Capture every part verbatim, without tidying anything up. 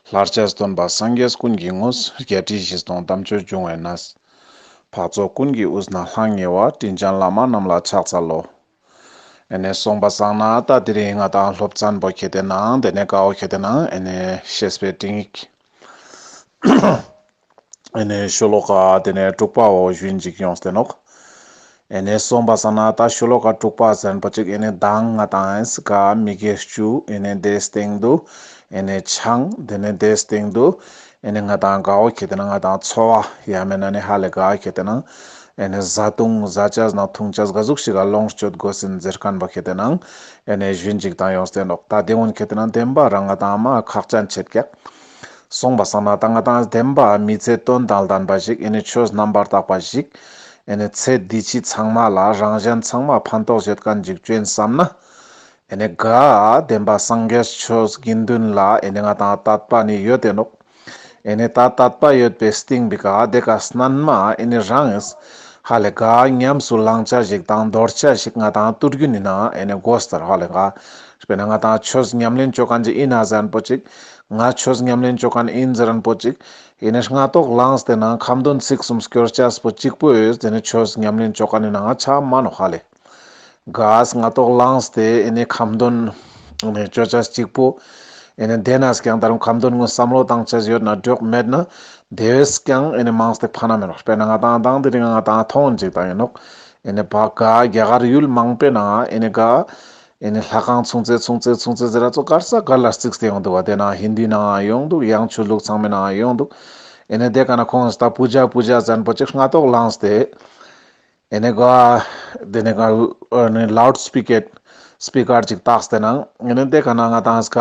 ལྷར་བཅས་སྟོན་པ་སངས་རྒྱས་ཀུན་གྱི་དངོས། བརྒྱད་ཁྲི་བཞི་སྟོང་དམ་ཆོས་འབྱུང་བའི་གནས། འཕགས་ཚོགས་ཀུན་གྱི་དབུས་ན་ལྷང་ངེ་བ། དྲིན་ཅན་བླ་མ་རྣམས་ལ་ཕྱག་འཚལ་ལོ། ཨེ་ནས་སོང་པ་སང་ན་ད་དེ་རིང་ང་དང་སློབ་ཚན་པོ་ཁེ་ཏེ་ནང་དེ་ནས་ཀའོ་ཁེ་ཏེ་ནང་ཨེ་ནས་བཤེས་པའི་སྤྲིང་ཡིག་ཨེ་ནས་ཤོ་ལོ་ཀ་དེ་ནས་དྲུག་པའོ་ཞུན་ཅིག་ཡོངས་ཏེ་ནོག་ཨེ་ནས་སོང་པ་སང་ན་ད་ཤོ་ལོ་ཀ་དྲུག་པ་ཟེར་པོ་ཅིག་ཨེ་ནས་མདང་ང་དང་ཨེ་སི་ཀ་མི་དགེ་བཅུ། ཨེ་ནས་དེའི་སྟེང་དུ་ཨེ་ནས་ཆང་། དེ་ནས་དེའི་སྟེང་དུ་ཨེ་ནས་ང་དང་གའོ་ཁེ་ཏེ་ན་ང་དང་འཚོ་བ་ཡ་མེད་ན་ནི་ཧ་ལས་ག་ཁེ་ཏེ་ན་ཨེ་ནས་བཟའ་བཏུང་བཟའ་བཅའ་ན་འཐུང་བཅའ་ག་ཟུག་ཞིག་ག་ལོངས་སྤྱོད་དགོས་ཟིན་ཟེར་མཁན་པོ་ཁེ་ཏེ་ན་ཨེ་ནས་ཞུན་ཅིག་དང་ཡོངས་ཏེ་ནོག་ད་དེ་འོན་ཁེ་ཏེ་ན་བདེན་པ་རང་ང་དང་མ་ཁག་ཅན་ཆེད་ཀྱག་སོང་པ་སང་ན་ད་ང་དང་བདེན་པ་མི་ཚེ་དོན་དང་ལྡན་པ་ཞིག་ཨེ་ནི་ཆོས་རྣམ་པར་དག་པ་ཞིག་ཨེ་ནི་ཚེ་འདི་ཕྱི་ཚང་མ་ལ་རང་གཞན་ཚང་མ་ཕན་ཐོགས་བྱེད་མཁན་ཅིག་བཅོན་བསམ་ན། ཨེ་ནི་ག་བདེན་པ་སངས་རྒྱས་ཆོས་དགེ་འདུན་ལ་ཨེ་ནི་ང་དང་དད་པ་ནི་ཡོད་དེ་ནོག་ཨེ་ནི་ད་དད་པ་ཡོད་པའི་སྟེང་པའི་ག་དེ་ག་སྣན་མ་ཨེ་ནི་རང་ཧ་ལས་ག་ཉམས་སུ་བླང་བྱ་ཞིག་དང་དོར་བྱ་ཞིག་ང་དང་ཏུར་རྒྱུ་ནི་ན་ཨེ་ནི་དགོས་ཟེར་ཧ་ལས་ག་དཔེར་ན་ང་དང་ཆོས་ཉམས་ལེན་བཅོ་མཁན་ཅིག་ཡིན་ན་ཟེར་པོ་ཅིག་ང་ཆོས་ཉམས་ལེན་བཅོ་མཁན་ཡིན་ཟེར་མཁན་པོ་ཅིག་ཡིན་ནའི་སྔ་ཐོག་ལངས་ཏེ་ན་ཁ་འདོན་ཚིག་གསུམ་སྐྱོར་བྱས་པོ་གཅིག་པོ་ཡོད་དེ་ནི་ཆོས་ཉམས་ལེན་བཅོ་མཁན་ནི་ནང་ཆ་མ་ནོག་ཧ་ལས། ག་སྔ་ཐོག་ལངས་ཏེ་ཨེ་ནི་ཁ་འདོན་ཨེ་ནི་བཅོ་བྱ་གཅིག་པོ་ཨེ་ནི་དེ་ན་ཀྱང་ད་རུང་ཁ་འདོན་ངོ་བསམ་བློ་བཏང་བྱ་ཡོད་ན་འགྲོགས་མེད་ན་དེ་བས་ཀྱང་ཨེ་ནི་མང་སྟེ་ཕ་ན་མེད་ནོག་དཔེར་ན་ང་དང་དང་དེ་རིང་ང་དང་མཐོང་ཅིག་དང་ཡིན་ནོག་ཨེ་ནི་བ་ག་རྒྱ་གར་ཡུལ་མང་པོའི་ནང་ཨེ་ནི་ག་ཨེ་ནི་ལྷ་ཁང་ཚུང་ཚེ་ཚུང་ཚེ་ཚུང་ཚེ་ཟེར་ར་ཚོ་གར་ས་གར་ལ་རྩིགས་ཏེ་ཡོང་འདུག་བ། དེ་ན་ཧིན་དུའི་ནང་ཡོང་འདུག་ཡང་ཆོས་ལུགས་ཚང་མའི་ནང་ཡོང་འདུག་ཨེ་ནི་དེ་ག་ན་ཁོང་ད་པུ་ཇ་པུ་ཇ་ཟེར་པོ་ཅིག་སྔ་ཐོག་ལངས་ཏེ་ཨེ་ནི་ག་དེ་ནི་ག་ཨེ་ནི་ལའུཌ་སྤི་ཀར་སྤི་ཀར་ཅིག་བཏགས་ཏེ་ནང་ཨེ་ནི་དེ་ག་ན་ང་དང་ས་ག་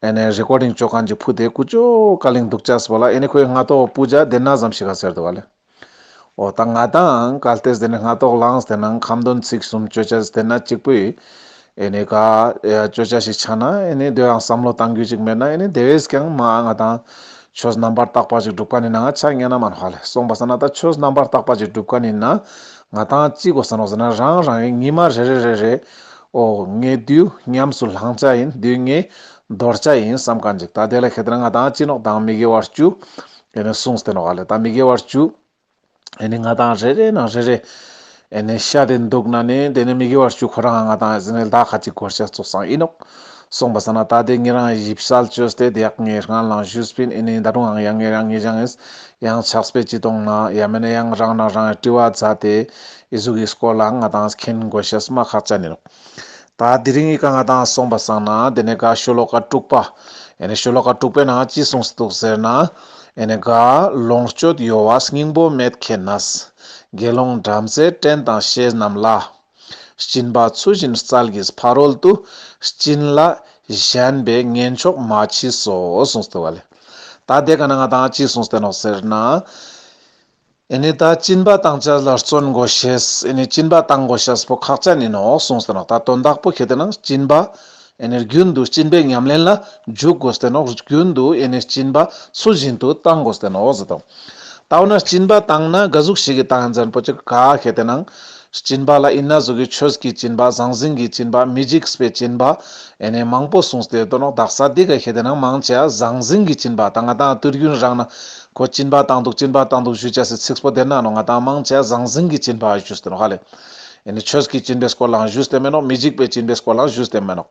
ཨེ་ནི་རེ་ཀོར་ཌིང་བཅོ་མཁན་ཅིག་ཕུད་དེ་ཀུ་ཅོ་ཀ་ལིང་འདུག་ཅས་པོ་ལ་ཨེ་ནི་ཁོའི་སྔ་ཐོག་པུ་ཇ་དེ་ན་ཙམ་ཞིག་ག་ཟེར་འདུག་བ་ལེ། འོ་ད་ང་དང་གལ་ཏེ་དེ་ནི་སྔ་ཐོག་ལངས་ཏེ་ནང་ཁ་འདོན་ཚིག་གསུམ་བཅོ་བྱ་དེ་ན་གཅིག་པུ་ཡིན། ཨེ་ནི་ག་ཨེ་བཅོ་བྱ་ཞིག་ཆགས་ན་ཨེ་ནི་དེ་ཡང་བསམ་བློ་བཏང་རྒྱུ་ཅིག་མེད་ན་ཨེ་ནི་དེ་བས་ཀྱང་མ་ང་དང་ཆོས་རྣམ་པར་དག་པ་ཞིག་སྒྲུབ་མཁན་ནི་ནང་ཆ་ངེས་ན་མ་ནོག་ཧ་ལས། སོང་པ་སང་ན་ད་ཆོས་རྣམ་པར་དག་པ་ཞིག་སྒྲུབ་མཁན་ནི་ན་ང་དང་ཅི་དགོས་ས་ནོག་ཟེར་ན་རང་རང་གི་ཉི་མ་རེ་རེ་རེ་རེ་འོ་ངས་དུས་ཉམས་སུ་བླང་བྱ་ཡིན་དུས་ངས་དོར་བྱ་ཡིན་བསམ་མཁན་ཅིག་ད་དེ་ལ་ཁེ་ཏེ་ན་ང་དང་ཅི་ནོག་དང་མི་དགེ་བ་བཅུ་ཨེ་ནི་གསུངས་ཏེ་ནོག་ཧ་ལས། ད་མི་དགེ་བ་བཅུ། ཨེ་ནི་ང་དང་རེ་རེ་ནང་རེ་རེ། ཨེ་ནི་ཤ་དེ་འདུག་ན་ནི་དེ་ནི་མི་དགེ་བ་བཅུ་ཁོ་རང་ང་དང་ཨེ་ནི་ལ་ཁ་ཅིག་གོར་ཤ་ཙོག་སང་ཡིན་ནོག་སོང་པ་སང་ན་ད་དེ་ངེད་རང་ཞིབ་གསལ་བཅོས་ཏེ་དེ་ཡག་ངེད་སྔ་ལང་ཞུས་པིན་ཨེ་ནི་ད་རུང་ཡང་ངེད་རང་ངེད་ཅང་ཨེ་ཡང་ཕྱག་དཔེ་ཅི་གཏོང་ན་ཡ་མེད་ན་ཡང་རང་ནང་རང་དྲི་བ་མཛད་དེ་ཨི་ཟུག་གི་སྐོར་ལ་ང་དང་མཁྱེན་དགོས་ཤེས་མ་ཁག་ཅན་ཡིན་ནོག་ད་དེ་རིང་གི་ཀ་ང་དང་སོང་པ་སང་ན་དེ་ནས་ཀ་ཤོ་ལོ་ཀ་དྲུག་པ། ཨེ་ནི་ཤོ་ལོ་ཀ་དྲུག་པའི་ནང་ཅི་གསུངས་སུ་འདུག་ཟེར་ན། ཨེ་ནི་ཀ་ལོངས་སྤྱོད་གཡོ་བ་སྙིང་པོ་མེད་མཁྱེན་ནས། དགེ་སློང་བྲམ་ཟེ་བྲན་དང་བཤེས་རྣམས་ལ། སྦྱིན་པ་ཚུལ་བཞིན་སྩལ་གྱིས་ཕ་རོལ་ཏུ། བྱིན་རླབས་གཞན་པས་ངན་ཕྱོགས་མ་མཆིས་སོ་གསུངས་སུ་འདུག་བ་ལེ། ད་དེ་ཀ་ན་ང་དང་ཅི་གསུངས་སུ་འདུག་ཟེར་ན། ཨེ་ནི་ད་སྦྱིན་པ་བཏང་བྱ་ལ་བརྩོན་དགོས་ཤེས། ཨེ་ནི་སྦྱིན་པ་བཏང་དགོས་ཤེས་པོ་ཁག་ཅན་ཡིན་ནོག་གསུངས་ཏེ་ནོག་ད་དོན་དག་པོ་ཁེ་ཏེ་ན་སྦྱིན་པ། ཨེ་ནི་རྒྱུན་དུ་སྦྱིན་པའི་ཉམས་ལེན་ལ་འཇུག་དགོས་ཏེ་ནོག་རྒྱུན་དུ་ཨེ་ནི་སྦྱིན་པ་ཚུལ་བཞིན་དུ་བཏང་དགོས་ཏེ་ནོག་ཟེར་དང་། ད་འོ་ན་སྦྱིན་པ་བཏང་ན་ག་ཟུག་ཞིག་གི་བཏང་ཡིན་ཟེར་པོ་ཅིག་ག་ཁེ་ཏེ་ན། སྦྱིན་པ་ལ་ཡིན་ན་ཟུག་གི་ཆོས་ཀྱི་སྦྱིན་པ་ཟང་ཟིང་གི་སྦྱིན་པ་མི་འཇིགས་པའི་སྦྱིན་པ། ཨེ་ནི་མང་པོ་གསུངས་ཏེ་ཡོད་དོ་ནོག་དག་ས་འདི་ག་ཁེ་ཏེ་ན་མང་ཆེ་བ་ཟང་ཟིང་གི་སྦྱིན་པ་ད་ང་དང་དུས་རྒྱུན་རང་ན། ཁོ་སྦྱིན་པ་བཏང་འདུག་སྦྱིན་པ་བཏང་འདུག་ཞུ་བྱ་སའི་ཚིག་པོ་དེ་ན་ནོ་ང་དང་མང་ཆེ་ཟང་ཟིང་གི་སྦྱིན་པ་ཞུས་ཏེ་ནོ་ཧ་ལེ། ཨེ་ནི་ཆོས་ཀྱི་སྦྱིན་པའི་སྐོར་ལའང་ཞུས་ཏེ་མེད་ནོ། མི་འཇིགས་པའི་སྦྱིན་པའི་སྐོར་ལའང་ཞུས་ཏེ་མེད་ནོ།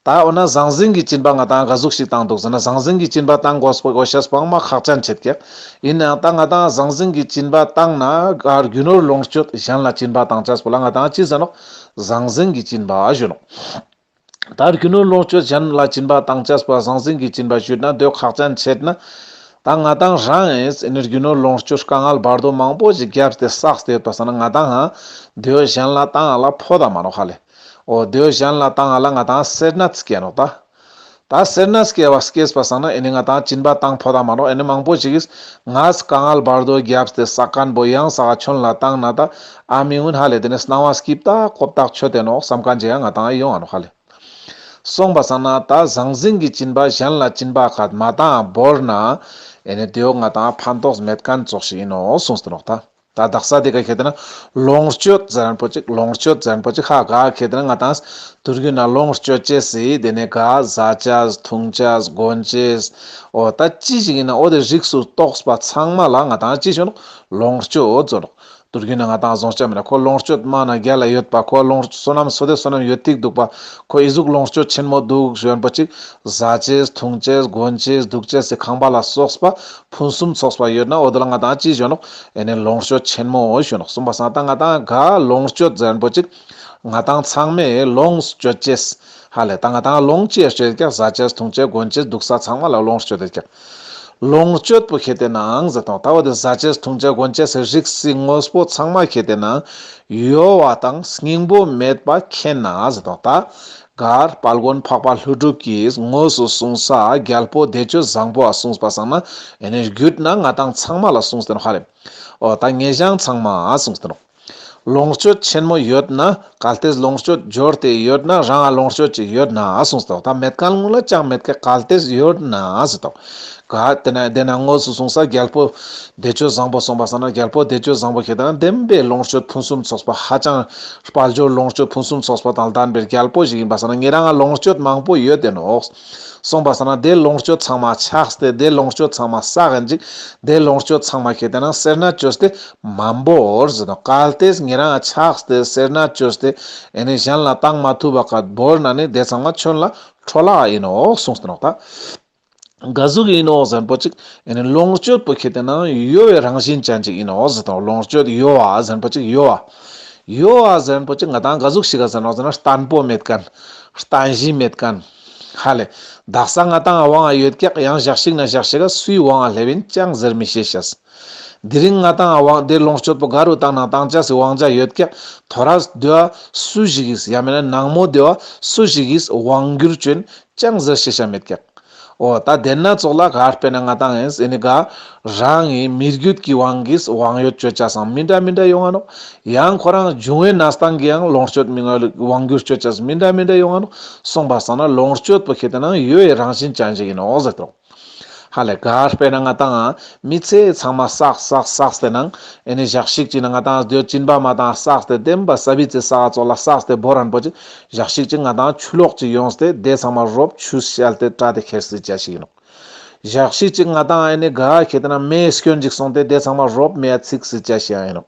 ད་འོ་ན་ཟང་ཟིང་གི་སྦྱིན་པ་ང་དང་ག་ཟུག་ཞིག་བཏང་འདུག་ཟེར་ན་ཟང་ཟིང་གི་སྦྱིན་པ་བཏང་དགོས་པ་དགོས་ཤེས་སྤང་མ་ཁག་ཅན་ཆེད་ཀྱི། ཡིན་ནའང་ད་ང་དང་ཟང་ཟིང་གི་སྦྱིན་པ་བཏང་ན་ག་རྒྱུ་ནོར་ལོངས་སྤྱོད་གཞན་ལ་སྦྱིན་པ་བཏང་བྱས་པོ་ལ་ང་དང་ཅི་ཟེར་ནོ། ཟང་ཟིང་གི་སྦྱིན་པ་ཞུ་ནོ། ད་རྒྱུ་ནོར་ལོངས་སྤྱོད་གཞན་ལ་སྦྱིན་པ་བཏང་བྱས་པ་ཟང་ཟིང་གི་སྦྱིན་པ་ཞུས་ན་དེ་ཁག་ཅན་ཆེད་ན། ད་ང་དང་རང་ཨེ་ནི་རྒྱུ་ནོར་ལོངས་སྤྱོད་དཀའ་ངལ་བར་དོ་མང་པོ་ཞིག་བརྒྱབ་སྟེ་བསགས་ཏེ་ཡོད་པ་སང་ན་ང་དང་ཧ། དེ་གཞན་ལ་བཏང་ང་ལ་ཕོད་མ་ནོག་ཧ་ལེ། འོ་དེ་གཞན་ལ་བཏང་ང་ལ་ང་དང་སེར་སྣ་སྐྱེ་ནོག་ད། ད་སེར་སྣ་སྐྱེ་བ་སྐྱེས་པ་སང་ན་ཨེ་ནི་ང་དང་སྦྱིན་པ་བཏང་ཕོད་མ་ནོག་ཨེ་ནི་མང་པོ་ཞིག་གིས་ང་དཀའ་ངལ་བར་དོ་བརྒྱབ་སྟེ་བསགས་མཁན་པོ་ཡང་ས་ག་ཁྱོན་ལ་བཏང་ན་ད་ཨ་མི་འུན་ཧ་ལེ་དེ་ནི་སྣང་བ་སྐྱིད་ད་ཀོབ་ད་ཆོད་དེ་ནོག་བསམ་མཁན་ཅིག་ཡང་ང་དང་ཡོང་ང་ནོག་ཧ་ལེ། སོང་པ་སང་ན་ད་ཟང་ཟིང་གི་སྦྱིན་པ་གཞན་ལ་སྦྱིན་པ་ཁ་མ་བཏང་བོར་ན་ཨེ་ནི་དེའོ་ང་དང་ཕན་ཐོགས་མེད་མཁན་ཙོགས་ཤིག་ཡིན་ནོ་གསུངས་ཏེ་ནོག་ད། ད་དག་ས་དེ་ག་ཁེ་དེ་ན་ལོངས་སྤྱོད་ཟེར་མཁན་པོ་ཅིག་ལོངས་སྤྱོད་ཟེར་མཁན་པོ་ཅིག་ཧ་ག་ཁེ་དེ་ན་ང་ཏང་དུས་རྒྱུན་ན་ལོངས་སྤྱོད་ཅེས་སི་དེ་ནས་ག་ཟ་ཅེས་འཐུང་ཅེས་གོན་ཅེས། འོ་ད་ཅི་ཞིག་ཡིན་ན་འོ་དེ་རིགས་སུ་གཏོགས་པ་ཚང་མ་ལ་ང་ཏང་ཅི་ཞུ་ནོག་ལོངས་སྤྱོད་ཟེར་ནོག་དུས་རྒྱུན་ན་ང་ཏང་བཟུང་བྱ་མེད་ན་ཁོ་ལོངས་སྤྱོད་མ་ན་རྒྱལ་ལ་ཡོད་པ་ཁོ་ལོངས་བསོད་ནམས་བསོད་དེ་བསོད་ནམས་ཡོད་ཐིག་འདུག་པ་ཁོ་ཨི་ཟུག་ལོངས་སྤྱོད་ཆེན་མོ་འདུག་ཞུ་མཁན་པོ་ཅིག་ཟ་ཅེས་འཐུང་ཅེས་གོན་ཅེས་འདུག་ཅེས་སི་ཁང་པ་ལ་སོགས་པ་ཕུན་སུམ་ཚོགས་པ་ཡོད་ན་འོ་དེ་ལ་ང་ཏང་ཅི་ཞུ་ནོག་ཨེ་ནི་ལོངས་སྤྱོད་ཆེན་མོ་ཞུ་ནོག་གསུངས་པ་སང་ད་ང་ཏང་ག་ལོངས་སྤྱོད་ཟེར་མཁན་པོ་ཅིག་ང་ཏང་ཚང་མས་ལོངས་སྤྱོད་ཅེས། ཧ་ལས་ད་ང་ཏང་ལོངས་སྤྱོད་ཅེས་ཀྱང་ཟ་ཅེས་འཐུང་ཅེས་གོན་ཅེས་འདུག་ས་ཚང་མ་ལ་ལོངས་སྤྱོད་དེ་ཀྱང་། ལོངས་སྤྱོད་པོ་ཁེ་དེ་ནའང་ཟེར་དང་ད་བ་དེ་ཟ་ཅེས་འཐུང་ཅེས་གོན་ཅེས་སི་རིགས་སི་དངོས་པོ་ཚང་མ་ཁེ་དེ་ན་ཡོད་པ་དང་སྙིང་པོ་མེད་པ་མཁྱེན་ན་ཟེར་དང་ད་གར་དཔལ་མགོན་འཕགས་པ་ཀླུ་སྒྲུབ་ཀྱིས་དངོས་སུ་གསུངས་ས་རྒྱལ་པོ་བདེ་སྤྱོད་བཟང་པོ་ཨ་གསུངས་པ་སང་ན་ཨེ་ནི་རྒྱུད་ན་ང་ཏང་ཚང་མ་ལ་གསུངས་ཏེ་ནོག་ཧ་ལས། འོ་ད་ངེས་ཀྱང་ཚང་མ་ཨ་གསུངས་ཏེ་ནོག་ལོངས་སྤྱོད་ཆེན་མོ་ཡོད་ན་གལ་ཏེ་ལོངས་སྤྱོད་འབྱོར་ཏེ་ཡོད་ན་རང་ལ་ལོངས་སྤྱོད་ཅིག་ཡོད་ན་གསུངས་སོ། ད་མེད་མཁན་ལ་ཅང་མེད་མཁན་གལ་ཏེ་ཡོད་ན་ཟེར་དོ། ག་དེ་ན་དེ་ན་དངོས་སུ་གསུངས་ས་རྒྱལ་པོ་བདེ་སྤྱོད་བཟང་པོ་གསུངས་པ་སང་ན་རྒྱལ་པོ་བདེ་སྤྱོད་བཟང་པོ་ཁེ་དེ་ན་བདེན་པའི་ལོངས་སྤྱོད་ཕུན་སུམ་ཚོགས་པ་ཧ་ཅང་དཔལ་འབྱོར་ལོངས་སྤྱོད་ཕུན་སུམ་ཚོགས་པ་དང་ལྡན་པའི་རྒྱལ་པོ་ཞིག་ཡིན་པ་སང་ན་ཉེ་རང་ལ་ལོངས་སྤྱོད་མང་པོ་ཡོད་དེ་ནོག་གསུངས་པ་སང་ན་དེ་ལོངས་སྤྱོད་ཚང་མ་ཆགས་ཏེ་དེ་ལོངས་སྤྱོད་ཚང་མ་བསགས་ཡིན་ཅིག་དེ་ལོངས་སྤྱོད་ཚང་མ་ཁེ་དེ་ན་སེར་སྣ་བཅོས་ཏེ། མ་འབོར་ཟེར་དང་གལ་ཏེ་ཉེ་རང་ཆགས་ཏེ་སེར་སྣ་བཅོས་ཏེ་ཨེ་ནི་གཞན་ལ་བཏང་མ་ཐུབ་པ་ག་འབོར་ན་ནི་དེ་ཚང་མ་ཁྱོད་ལ་འཕྲོ་བརླག་ཡིན་ནོག་གསུངས་ཏེ་ནོག་ད་ག་ཟུག་ཡིན་ནོག་ཟེར་པོ་ཅིག་ཨེ་ནི་ལོངས་སྤྱོད་པོ་ཁེ་དེ་ན་གཡོ་བའི་རང་བཞིན་ཅན་ཅིག་ཡིན་ནོག་ཟེར་དང་ལོངས་སྤྱོད་གཡོ་བ་ཟེར་པོ་ཅིག་གཡོ་བ་གཡོ་བ་ཟེར་པོ་ཅིག་ང་དང་ག་ཟུག་ཞིག་ག་ཟེར་ནོག་ཟེར་ན་བརྟན་པོ་མེད་མཁན་བརྟན་གཞི་མེད་མཁན་ཧ་ལས་དག་ས་ང་དང་དབང་ཡོད་ཀྱག་ཡང་ཞག་ཞིག་ན་ཞག་ཞིག་ག་སུའི་དབང་སླེབས་ཡིན་ཅང་ཟེར་མི་ཤེས་ཤེས། དེ་རིང་ང་དང་དབང་དེ་ལོངས་སྤྱོད་པོ་ག་རུ་བཏང་ན་བཏང་ཆ་སི་དབང་ཆ་ཡོད་ཀྱག་ཐོ་རས་དེ་བ་སུ་ཞིག་གིས་ཡང་མིན་ན་ནང་མོ་དེ་བ་སུ་ཞིག་གིས་དབང་བསྒྱུར་བྱོན་ཅང་ཟེར་ཤེས་ཤ་མེད་ཀྱག་འོ་ད་དེ་ན་ཙོགས་ལ་ག་དཔེར་ན་ང་དང་ཡིན་ཨེ་ནི་ག་རང་གི་མི་རྒྱུད་ཀྱི་དབང་གིས་དབང་ཡོད་བཅོ་ཆ་སང་མི་འདྲ་མི་འདྲ་ཡོང་ང་ནོག་ཡང་ཁོ་རང་འབྱུང་བའི་གནས་སྟངས་ཀྱི་ཡང་ལོངས་སྤྱོད་མི་དབང་བསྒྱུར་བཅོ་ཆ་སང་མི་འདྲ་མི་འདྲ་ཡོང་ང་ནོག་སོང་པ་སང་ན་ལོངས་སྤྱོད་པོ་ཁེ་དེ་ན་གཡོ་བའི་རང་བཞིན་ཅན་ཞིག་ཡིན་ནོག་ཟེར་དོ། ཧ་ལས་ག་དཔེར་ན་ང་དང་མི་ཚེ་ཚང་མ་བསགས་བསགས་བསགས་ཏེ་ནང་ཨེ་ནི་ཞག་ཞིག་ཅིག་ན་ང་དང་སྡོད་སྦྱིན་པ་མ་དང་བསགས་ཏེ་བདེན་པ་ས་བི་ཚེ་ས་ག་ཙོགས་ལ་བསགས་ཏེ་བོ་རན་པོ་ཅིག་ཞག་ཞིག་ཅིག་ང་དང་ཆུ་ལོག་ཅིག་ཡོངས་ཏེ་དེ་ཚང་མ་རོབ་ཆུ་བཤལ་ཏེ་བཀྲ་ཏེ་ཁྱེར་སྲིད་ཅ་ཞིག་ཡིན་ནོག་ཞག་ཞིག་ཅིག་ང་དང་ཨེ་ནི་ག་ཁེ་དེ་ན་མེའི་སྐྱོན་ཅིག་སོང་སྟེ་དེ་ཚང་མ་རོབ་མེ་ཚིག་སྲིད་ཅ་ཞིག་ཡིན་ནོག་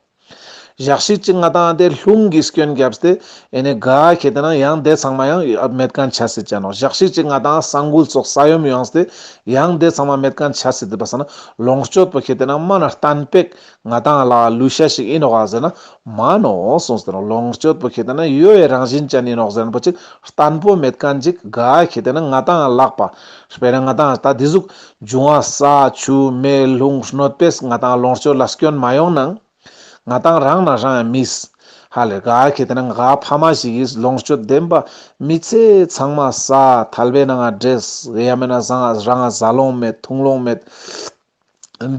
ཞག་ཞིག་ཅིག་ང་དང་དེ་རླུང་གི་སྐྱོན་བརྒྱབ་སྟེ་ཨེ་ནི་ག་ཁེ་དེ་ན་ཡང་དེ་ཚང་མ་ཡང་མེད་མཁན་ཆ་སྲིད་ཅ་ནོག་ཞག་ཞིག་ཅིག་ང་དང་ས་འགུལ་སོགས་ས་ཡོམ་ཡོངས་ཏེ་ཡང་དེ་ཚང་མ་མེད་མཁན་ཆ་སྲིད་དེ་པ་སང་ན་ལོངས་སྤྱོད་པོ་ཁེ་དེ་ན་མ་ན་བརྟན་པོ་ང་དང་ལ་ལུས་ཤ་ཞིག་ཡིན་ནོག་ག་ཟེར་ན་མ་ནོག་གསུངས་ཏེ་ནོག་ལོངས་སྤྱོད་པོ་ཁེ་དེ་ན་གཡོ་བའི་རང་བཞིན་ཅན་ཡིན་ནོག་ཟེར་ན་པོ་ཅིག་བརྟན་པོ་མེད་མཁན་ཅིག་ག་ཁེ་དེ་ན་ང་དང་ལག་པ་དཔེར་ན་ང་དང་ད་དེ་ཟུག་འབྱུང་བ་ས་ཆུ་མེ་རླུང་གནོད་པས་ང་དང་ལོངས་སྤྱོད་ལ་སྐྱོན་མ་ཡོང་ནང་ང་དང་རང་ན་རང་མིས། ཧ་ལས་ག་ཁེ་དེ་ན་ང་ཕ་མ་ཞིག་གིས་ལོངས་སྤྱོད་བདེན་པ་མི་ཚེ་ཚང་མ་ས་ཐལ་བའི་ནང་ང་འདྲེས་ཡ་མེད་ན་ཟང་ང་རང་ང་ཟ་ལོང་མེད་འཐུང་ལོང་མེད།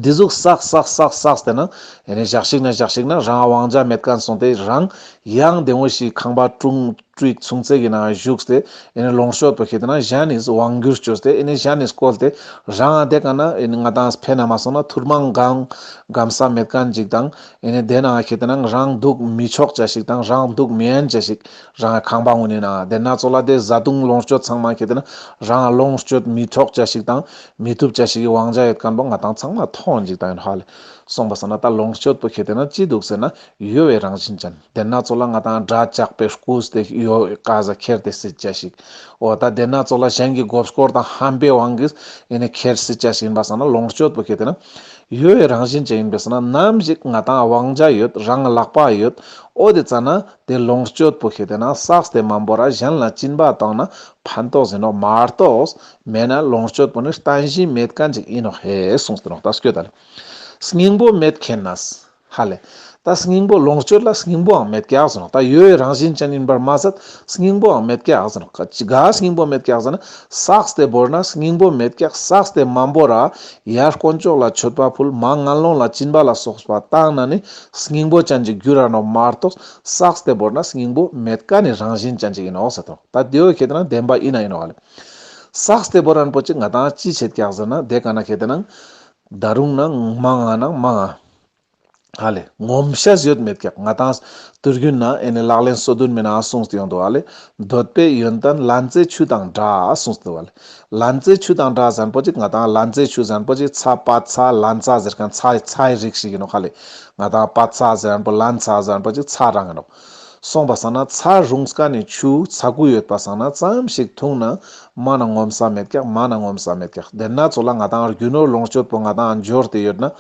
འདི་ཟུག་བསགས་བསགས་བསགས་བསགས་ཏེ་ན་ཡ་ནི་ཞག་ཞིག་ན་ཞག་ཞིག་ན་རང་དབང་ཆ་མེད་མཁན་སོང་སྟེ་རང་ཡང་བདེ་མོ་ཞིག་ཁང་པ་ཀྲུང་ཀྲིག་ཚུང་ཚེ་གི་ནང་བཞུགས་ཏེ་ཨེ་ནི་ལོངས་སྤྱོད་པོ་ཁེ་དེ་ན་གཞན་ནི་དབང་བསྒྱུར་བཅོས་ཏེ་ཨེ་ནི་གཞན་ནི་བཀོལ་ཏེ་རང་དེ་ག་ན་ཨེ་ནི་ང་དང་ཕན་ན་མ་སོང་ན་ཐུར་མང་གང་གམ་ས་མེད་མཁན་ཅིག་དང་ཨེ་ནི་དེ་ནང་ཁེ་དེ་ན་རང་འདུག་མི་ཆོག་ཅ་ཞིག་དང་རང་འདུག་མི་ཡན་ཅ་ཞིག་རང་ཁང་པ་ངུ་ནི་ན་དེ་ན་ཚོ་ལ་དེ་བཟའ་བཏུང་ལོངས་སྤྱོད་ཚང་མ་ཁེ་དེ་ན་རང་ལོངས་སྤྱོད་མི་ཆོག་ཅ་ཞིག་དང་མི་ཐུབ་ཅ་ཞིག་གི་དབང་ཆ་ཡོད་མཁན་པོ་ང་དང་ཚང་མ་མཐོང་ཅིག་དང་ཡོད་ཧ་ལས། སོང་པ་སང་ན་ད་ལོངས་སྤྱོད་པོ་ཁེ་དེ་ན་ཅི་འདུག་ཟེར་ན་གཡོ་བའི་རང་བཞིན་ཅན། དེ་ན་ཚོ་ལ་ང་དང་དགྲ་ཇག་པས་རྐུས་ཏེ་གཡོ་ཀ་ཟ་ཁྱེར་ཏེ་སྲིད་ཅ་ཞིག་འོ་ད་དེ་ན་ཚོ་ལ་གཞན་གྱི་མགོ་སྐོར་དང་ཧམ་པའི་དབང་གིས་ཨེ་ནི་ཁྱེར་སྲིད་ཅ་ཞིག་ཡིན་པ་སང་ན་ལོངས་སྤྱོད་པོ་ཁེ་དེ་ན་གཡོ་བའི་རང་བཞིན་ཅན་ཡིན་པས་སང་ན་ནམ་ཞིག་ང་དང་དབང་ཆ་ཡོད་རང་ལག་པ་ཡོད་འོ་དེ་ཙ་ན་དེ་ལོངས་སྤྱོད་པོ་ཁེ་དེ་ན་བསགས་ཏེ་མ་འབོར་ར་གཞན་ལ་སྦྱིན་པ་བཏང་ན་ཕན་ཐོགས་ཟིན་ནོག་མ་གཏོགས་མེད་ན་ལོངས་སྤྱོད་པོ་ནི་བརྟན་གཞི་མེད་མཁན་ཅིག་ཡིན་ནོག་ཧེ་གསུངས་ཏེ་ནོག་ད་སྐྱོ་ད་ལེ། སྙིང་པོ་མེད་མཁྱེན་ན། ཧ་ལས། ད་སྙིང་པོ་ལོངས་སྤྱོད་ལ་སྙིང་པོའང་མེད་ཀྱག་ཟེར་ནོག་ད་གཡོ་བའི་རང་བཞིན་ཅན་ཡིན་པར་མ་ཟད་སྙིང་པོའང་མེད་ཀྱག་ཟེར་ནོག་ག་ཅི་ག་སྙིང་པོ་མེད་ཀྱག་ཟེར་ན་བསགས་ཏེ་བོར་ན་སྙིང་པོ་མེད་ཀྱག་བསགས་ཏེ་མ་བོར་ར་ཡར་དཀོན་མཆོག་ལ་མཆོད་པ་ཕུལ་མར་ངན་སློང་ལ་སྦྱིན་པ་ལ་སོགས་པ་བཏང་ན་ནི་སྙིང་པོ་ཅན་གྱི་རྒྱུ་ར་ནོག་མ་གཏོགས་བསགས་ཏེ་བོར་ན་སྙིང་པོ་མེད་མཁན་ནི་རང་བཞིན་ཅན་ཅིག་ཡིན་ནོག་ཟེར་ཏོ། ད་དེའོ་ཁེ་དེ་ན་བདེན་པ་ཡིན་ན་ཡིན་ནོག་ལེ། བསགས་ཏེ་བོར་རན་པོ་ཅིག་ང་དང་ཅི་བྱེད་ཀྱག་ཟེར་ན་དེ་ག་ན་ཁེ་དེ་ན་ད་རུང་ན་མང་ང་ན་མང་ང་། ཧ་ལེ་ངོམས་ཤེས་ཡོད་མེད་ཀྱག། ང་དང་དུས་རྒྱུན་ན་ཨེ་ནི་ལག་ལེན་སོ་བདུན་མའི་ནང་གསུངས་ཏེ་ཡོང་འདུག་ཧ་ལེ། འདོད་པའི་ཡོན་ཏན་ལན་ཚྭའི་ཆུ་དང་འདྲ་གསུངས་ཏེ་འདུག་ཧ་ལེ། ལན་ཚྭའི་ཆུ་དང་འདྲ་ཟེར་མཁན་པོ་ཅིག། ང་དང་ལན་ཚྭའི་ཆུ་ཟེར་མཁན་པོ་ཅིག་ཚྭ། པད་ཚྭ་ལན་ཚྭ་ཟེར་མཁན་ཚྭ་ཚྭའི་རིགས་ཤིག་ཡིན་ནོག་ཧ་ལེ། ང་དང་པད་ཚྭ་ཟེར་མཁན་པོ་ལན་ཚྭ་ཟེར་མཁན་པོ་ཅིག་ཚྭ་རང་ཡིན་ནོག། སོང་པ་སང་ན་ཚྭ་རུང་དཀའ་ནི་ཆུ་ཚ་ཁུ་ཡོད་པ་སང་ན་ཙམ་ཞིག་འཐུང་ན་མ་ན་ངོམས་ས་མེད་ཀྱག། མ་ན་ངོམས་ས་མེད་ཀྱག། དེ་ན་ཚོ་ལ་ང་དང་རྒྱུ་ནོར་ལོངས་སྤྱོད་པོ་ང་དང་འབྱོར་ཏེ་ཡོད་ན།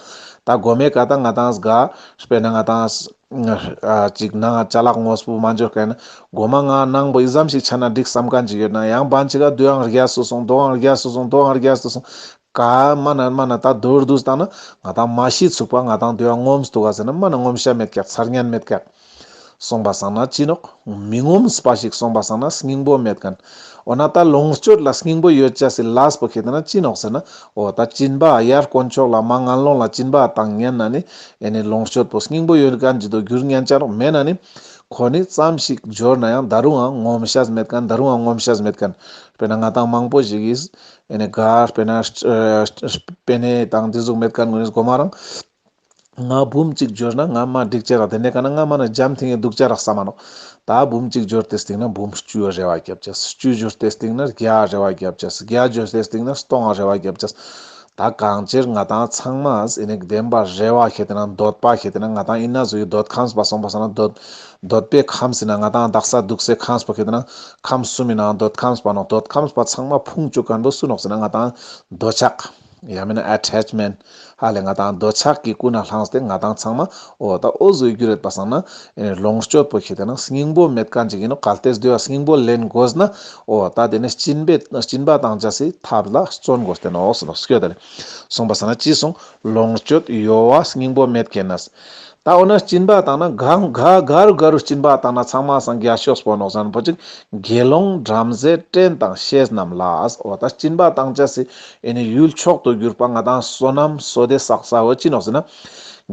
ད་གོ་མའི་ཀ་ད་ང་དང་ག་དཔེར་ན་ང་དང་ཨ་ཅིག་ནང་ཅ་ལག་དངོས་པོ་མ་འབྱོར་མཁན་ན་གོ་མ་ང་ནང་པོ་ཨི་ཙམ་ཞིག་ཆ་ན་འགྲིག་བསམ་མཁན་ཅིག་ཡོད་ན་ཡང་བན་ཅིག་ག་དུའང་རྒྱས་སུ་སོང་དོའང་རྒྱས་སུ་སོང་དོའང་རྒྱས་སུ་སོང་། ག་མ་ན་མ་ན་ད་མདོར་བསྡུས་བཏང་ན་ང་དང་མ་ཤི་ཚུགས་པ་ང་དང་དུ་ཡང་ངོམས་ཐུབ་ག་ཟེར་ན་མ་ན་ངོམས་ཤ་མེད་ཀྱག། ཚར་ཉན་མེད་ཀྱག། སོང་པ་སང་ན་ཅི་ནོག། མི་ངོམས་པ་ཞིག་སོང་པ་སང་ན་སྙིང་པོ་མེད་མཁན། འོ་ན་ད་ལོངས་སྤྱོད་ལ་སྙིང་པོ་ཡོད་ཅེས་སི་ལས་པོ་ཁེ་ཏེ་ན་ཅི་ནོག་ཟེར་ན། འོ་ད་སྦྱིན་པ་ཡར་དཀོན་མཆོག་ལ་མར་ངན་སློང་ལ་སྦྱིན་པ་བཏང་ཉན་ན་ནི་ཨེ་ནི་ལོངས་སྤྱོད་པོ་སྙིང་པོ་ཡོད་མཁན་ཅིག་ཏུ་འགྱུར་ཉན་ཅ་ནོག། མེད་ན་ནི་ཁོ་ནི་ཙམ་ཞིག་འབྱོར་ན་ཡང་ད་རུང་ཡང་ངོམས་ཤེས་མེད་མཁན། ད་རུང་ཡང་ངོམས་ཤེས་མེད་མཁན། དཔེར་ན་ང་དང་མང་པོ་ཞིག་གིས་ཨེ་ནི་ག་དཔེར་ན་ཨ་པེ་ནེ་དང་འདི་ཟུག་མེད་མཁན་ངོས་གོ་མ་རང་། ང་འབུམ་གཅིག་འབྱོར་ན་ང་མ་འགྲིག་ཅེས་རག། དེ་ནས་ག་ན་ང་མ་ན་འཇམ་ཐིང་ངེ་འདུག་ཅེས་རག་བསམ་མ་ནོག། ད་འབུམ་གཅིག་འབྱོར་ཏེ་སྟེང་ན་འབུམ་བཅུ་རེ་བ་རྒྱབ་ཅེས། བཅུ་འབྱོར་ཏེ་སྟེང་ན་བརྒྱ་རེ་བ་རྒྱབ་ཅེས། བརྒྱ་འབྱོར་ཏེ་སྟེང་ན་སྟོང་རེ་བ་རྒྱབ་ཅེས། ད་གང་ཅིར་ང་དང་ཚང་མ་ཨེ་ནི་བདེན་པ་རེ་བ་ཁེ་ཏེ་ན་འདོད་པ་ཁེ་ཏེ་ན་ང་དང་ཨིན་ན་བཟོ་ཡི་འདོད་ཁམས་པ་སོང་པ་སང་ན་འདོད་འདོད་པའི་ཁམས་ཟེར་ན་ང་དང་དག་ས་འདུག་སའི་ཁམས་པ་ཁེ་ཏེ་ན་ཁམས་གསུམ་ཡིན་ན་འདོད་ཁམས་པ་ནོག། འདོད་ཁམས་པ་ཚང་མ་ཕུང་བཅུག་མཁན་པོ་སུ་ནོག་ཟེར་ན་ང་དང་འདོད་ཆགས། ཡང་མིན་ན་ཨ་ཊེཆ་མེན་ཊི། ཧ་ལས་ང་དང་འདོད་ཆགས་ཀྱི་ཀུན་ནས་བསླངས་ཏེ་ང་དང་ཚང་མ་འོ་ད་འོ་བཟོ་རྒྱུ་རེད་པ་སང་ན་ཨེ་ནི་ལོངས་སྤྱོད་པོ་ཁེ་ཏེ་ན་སྙིང་པོ་མེད་མཁན་ཅིག་ཡིན་ནོག། གལ་ཏེ་དེ་བ་སྙིང་པོ་ལེན་དགོས་ན་འོ་ད་དེ་ནི་སྦྱིན་པའི་སྦྱིན་པ་བཏང་ཅེས་སི་ཐབས་ལ་བརྩོན་དགོས་ཏེ་ནོག་ཟེར་ནོག་སྐྱོ་ད་ལེ། སོང་པ་སང་ན་ཅི་སོང་ལོངས་སྤྱོད་གཡོ་བ་སྙིང་པོ་མེད་མཁན་ན། ད་འོ་ན་སྦྱིན་པ་བཏང་ན་གང་ག་ག་རུ་ག་རུ་སྦྱིན་པ་བཏང་ན་ཚང་མ་སང་རྒྱ་ཤོག་སྤོ་ནོག་ཟེར་ན་པོ་ཅིག་དགེ་སློང་བྲམ་ཟེ་བྲན་དང་བཤེས་རྣམས་ལ། འོ་ད་སྦྱིན་པ་བཏང་ཅེས་སི་ཨེ་ནི་ཡུལ་མཆོག་ཏུ་གྱུར་པ་ང་དང་བསོད་ནམས་བསོད་བདེ་བསགས་ས་བོ་ཅི་ནོག་ཟེར་ན།